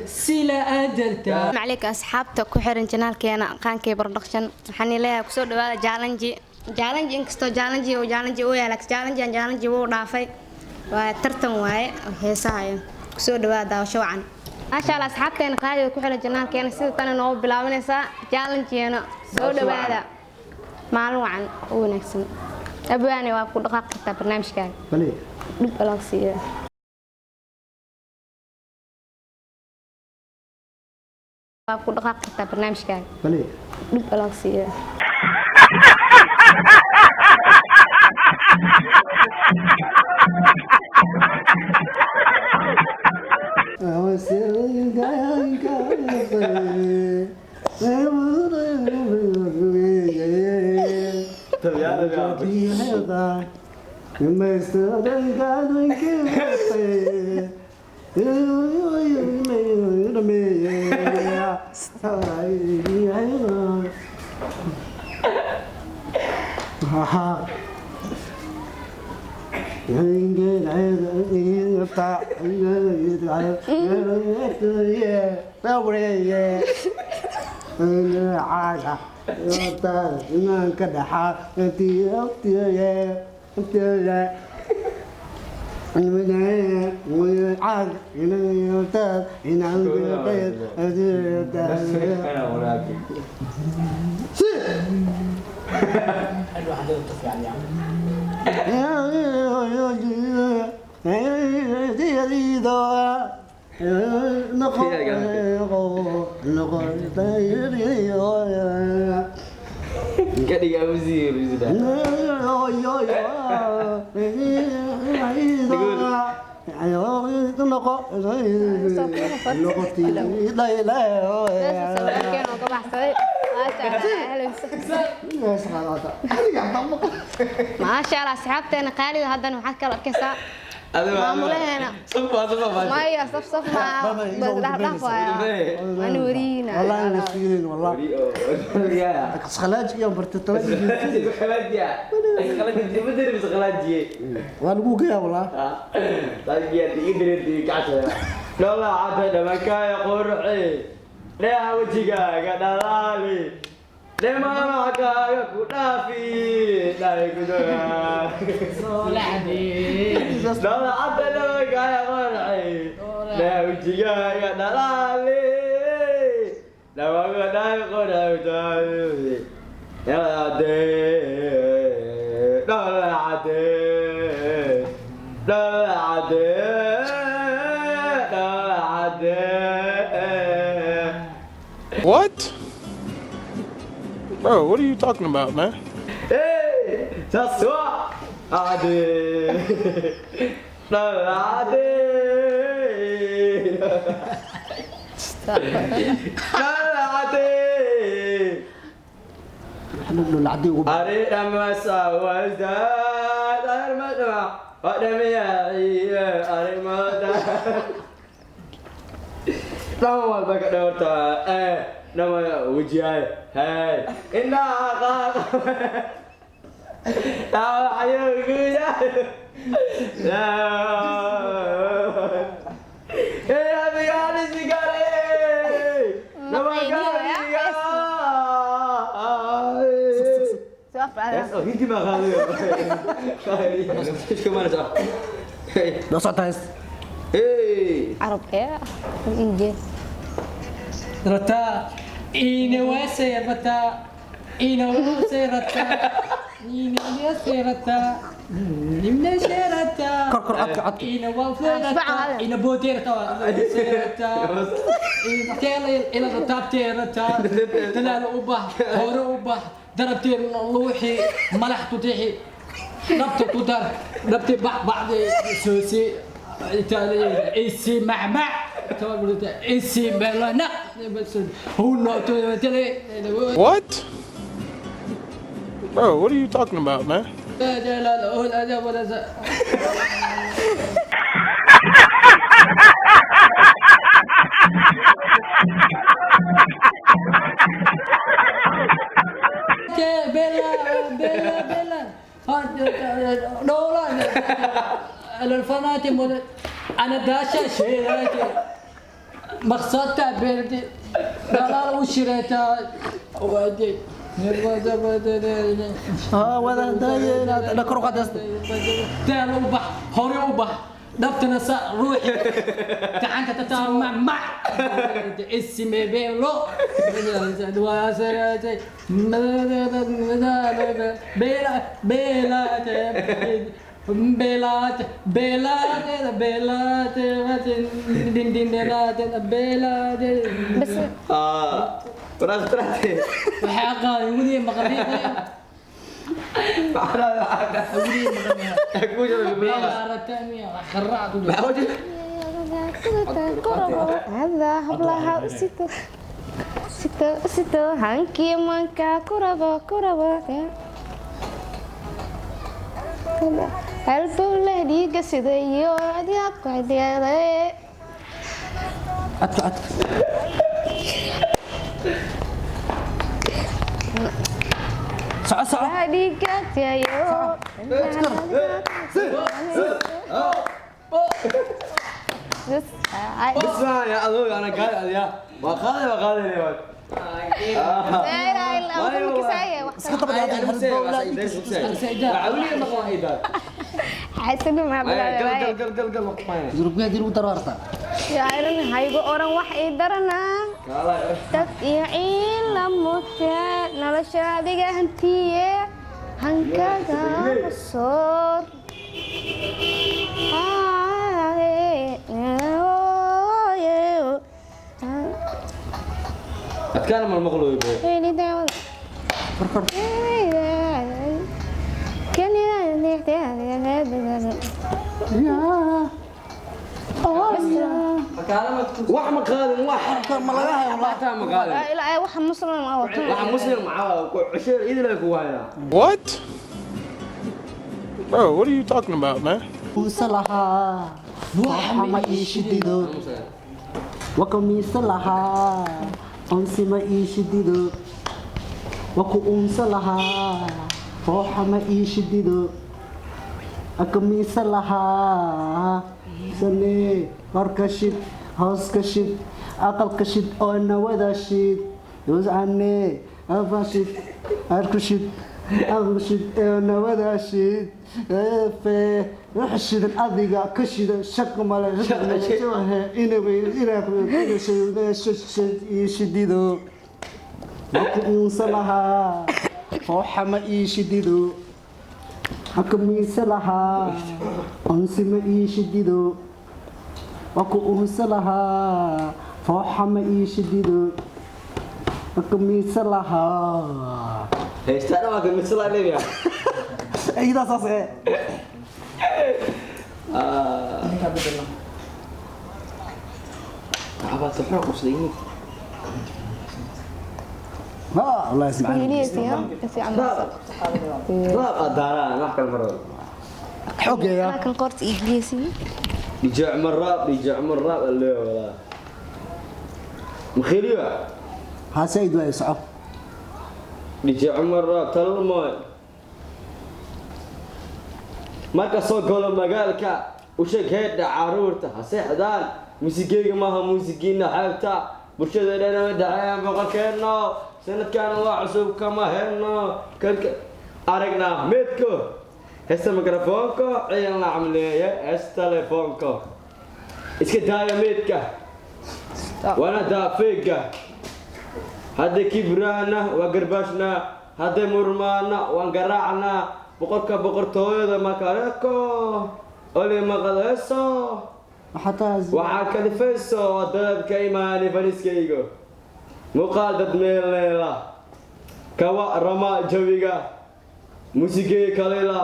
Sila adarta. Macalika asxaabta ku xiran channelkeena Qaankay Production, waxaan leeyahay kusoo dhawaada challenge. Challenge inkastoo challenge oo challenge uu yahay, laakiin challenge aan challenge wuu dhaafay. Waa tartan waaye heesaha. Kusoo dhawaada, daawasho wacan. Maasha Allah, asxaabteena qaaliga ku xiran channelkeena, sida tan inoo bilaabanaysaa challenge-eena. Soo dhawaada, maalin wacan oo wanaagsan. Abwaane, waa ku dhaqaaqi kartaa barnaamijkaaga. Bale. Dhib alaag siiya. Waa ku dhaqaaqi kartaa barnaamijkaaga. Bale. Dhib alaag siiya. Sawirkeen oo ka baxsaday. Maasha Allah, maasha Allah. Asxaabteena qaalida, haddana waxaad kala arkaysaa maamulaheena. Maya, saf saf ma dhaaf waaya, ani wariina. والله انا سيرين والله خلاج يا برت waa lagu geeyaa wallah. Dheeha wejigaaga dhalaali, dhimanaakaaga ku dhaafi dhaay dhalacada dhamakaaga qurxi, dheeha wejigaaga dhalaali, dhawaga dhaay qurxi, dhalacade dhalacade dhalacade dhalacade. What? Bro, what are you talking about, man? Hey, saas waa ade dhalacade dhalacade. Ari dhamasa wasdaad armadama wadhamiyaciye arimada dhan walba ka dhowrta ee dhama wejiyaay hey indhaha qaaq dhaawacyo guda. Hey, adiga sigare nabadgeliya. Hindi ma qaadayo. La socota hees. Hey. Carab ee inje. Rata ina wase rata ina wase rata ina wase rata ina rata. Kor kor, codka codka. Ina wase rata ina bote rata wase rata ina tele ila tabte rata talaal ubah hore ubah darabtي luuxi malax tutixi ربط تدر ربط بعض سوسي ايسي مع مع ايسي بلا هو. What? Bro, what are you talking about, man? بلا بلا بلا دولا الفناتي انا داشا شيراتي. مقصدتها بيردي دلال وشريتها ودي ها wada dayna kor u qaad heesta. دال وبح هوري وبح دفتنا روحي تعانك تتمع مع اسمي بيلو بيلا بيلا بيلا بيلا بيلا دين دين بيلا بس waraaqtiraate وحقا ودي مقرية ودي مقرية بيلا رتامية خرعت هذا hablaha u sito sito sito hankii manka ku rabo ku rabo halbowleh dhiiga sidayo adiga ku xidhiidhay Codka codka. Soco soco. dhiiga tiyayo Bismaa ya adoo ana gaari adiya waa qaaday waa qaaday waa Iska daba dhacday halbowla xasanu ma bilaabay gal gal gal waqti ma Yurubgeed inuu daro harta. yaaran haygo oran wax ii daranaa dad iyo ciila mute nolosha adiga hantiye hankaga soor adkaana mal maqlooyo bo Yaa. Wax ma qaadin wax Ma laga hayo wallah. xataa ma qaadin waxa muslim ah wato wax muslim macaa ku cusheer idil ku haya. What? Bro, what are you talking about, man? Unsa lahaa. Waxa ma ii shidido. Wakamiisa lahaa. Unsi ma ii shidido. Waku unsa lahaa. Fooxa ma ii shidido. Akamiisa lahaa. Sanee korka shid, hoos ka shid, aqalka shid oo nawada shid. Yuscanee afa shid, arku shid, aqal shid ee nawada shid. Efe wax shidan adiga ka shida shaq male inay ii shidido. Waku unsa lahaa. Fooxa ma ii shidido. Akamiisa lahaa. Unsi ma ii shidido. Waku unsa lahaa. Fooxa ma ii shidido. Akamiisa lahaa. Heystaan waa kan misla leeyahay. Idaa saas ee. Waxba saxro qabsaday. Ha, Allah ismaciil. Raab adaara wax kale maro. Xogeeya. kan qoorta ingiriisi Dijaa Cumar raab dijaa Cumar raab alle wala. Mkhiliya Ha sayid waa soco. Dijaa Cumar raab talmoy. Marka soo galo magaalka u sheeg heedha caruurta ha seexdaan muusigeyga maaha muusigiina xeebta bulshada dhan ma dhaceen boqolkeeno sanadkan waa cusub kama helno kanka aragnaa meedko heesta mikrofoonka ciidan la camleeye heesta telefoonka iska daaya meedka waana daafeega hadda kibraana waa garbaashnaa hadday murmaana waan garaacnaa boqorka boqortooyada makareko ole maqadeeso Waxaa taas. Waxaa kalifayso dalabka imaani fariiskaygo muuqaal dad meeleela kawa rama jawiga muusigey kalila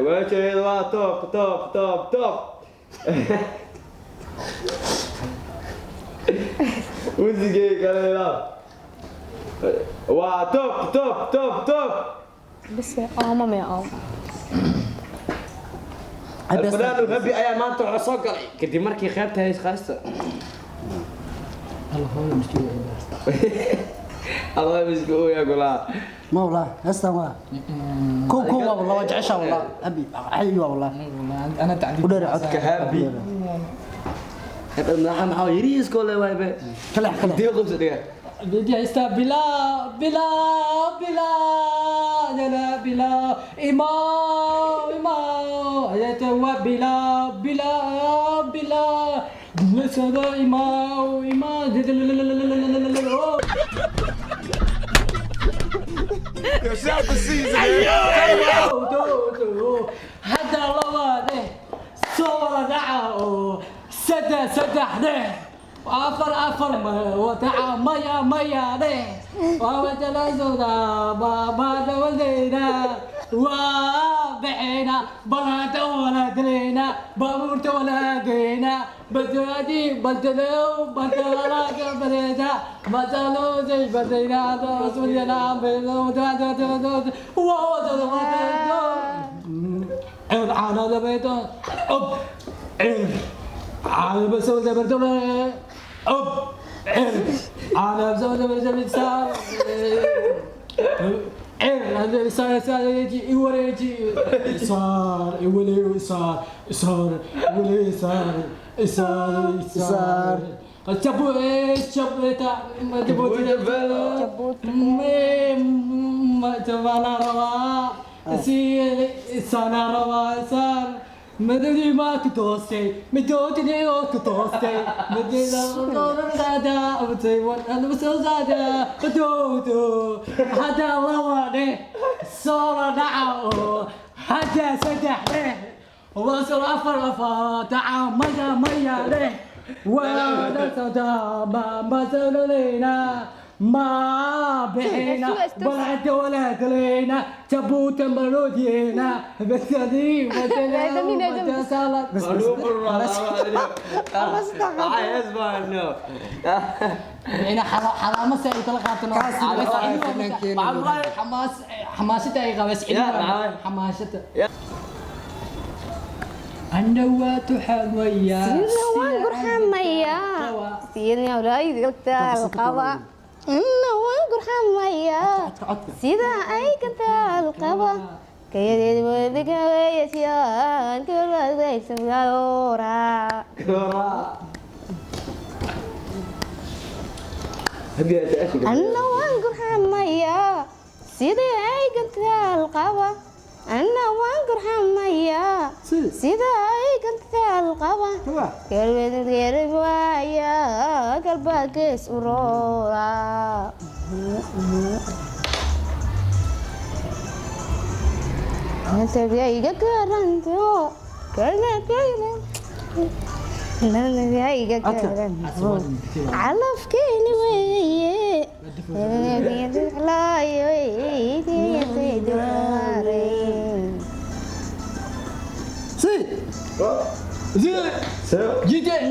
weesheed waa top top top top muusigey kalila waa top top top top. bas ooma mee ooma الفنان الهبي ayaa maanta wuxuu soo galay kadib markii qaybta hees qaasta Allah misku ya gulaa. Ma wallah, heestan waa. Kow kow waa wallah, waa jeceshaa wallah. Abi, xayi waa wallah. انا تعديل U dheer codka. Happy. Madaxa maxaa yariiskoo le waaybe. Kala kala. Dib qabso dhiga. Bidixista bila bila bila bila bila ima ima ayata wa bila bila bila nisada ima ima. Yo, shout out to Caesar, man. Hadda laba dheh soo wada dhaca oo saddex saddex dheh afar afar wadaca maya maya dheh waawadalasooda baabadawadayna waa baxayna balaada walaadayna baabuurta walaadayna badbaadi badalow badalaaga badeeda badalooday badayna badayna عيب على بيت أب عيب على بس أب عيب على بس بس عيب هذا صار صار يجي يوريجي صار يولي صار صار يولي صار صار صار جابو جابو ما جابو ما جابو روا si sana rawasan madadi ma ku toostay madoodini oo ku toostay madida doorada abtay wan soo saada doodo hada laba dheh soo dhaca oo hada saddex dheh wasal afar afar taca maya maya dheh waa ma masalaleyna ما بحينا بلعت ولا دلينا تبوت مرودينا بس هذه بس بس حرامس ay kala qaatano xamaas xamaasita ay qabas xamaasita annawaatu xamaya sidna waan gurxamayaa sidna walaayid qaba inna waan gurxamayaa sida ay gantaal qaba kayadeed webigaweeyasiyaan kalbaadaysangadoora. Anna waan gurxamayaa sida ay gantaal qaba anna waan gurxamayaa sida ay gantaal qaba galbeedgeerwaaya galbaagees uroora. Iga garanto iga garanto calafkeeni weeye.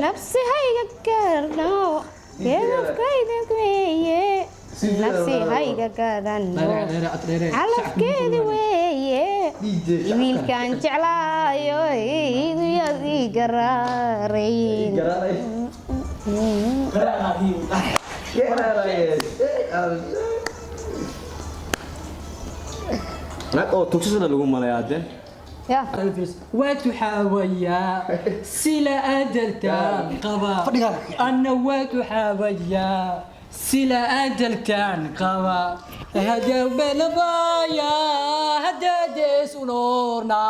Nafsi hayga garno geedafkayda weeye nafsi hayga garanno calafkeedi weeye wiilkaan jeclaayo iguyad ii garaarayn. Oo tugsasada lagu malayaa de. وتحاويا سلا أدلتان قبا أنا وتحاويا سلا أدلتان قبا هدا بلبايا هدا ديس ونورنا.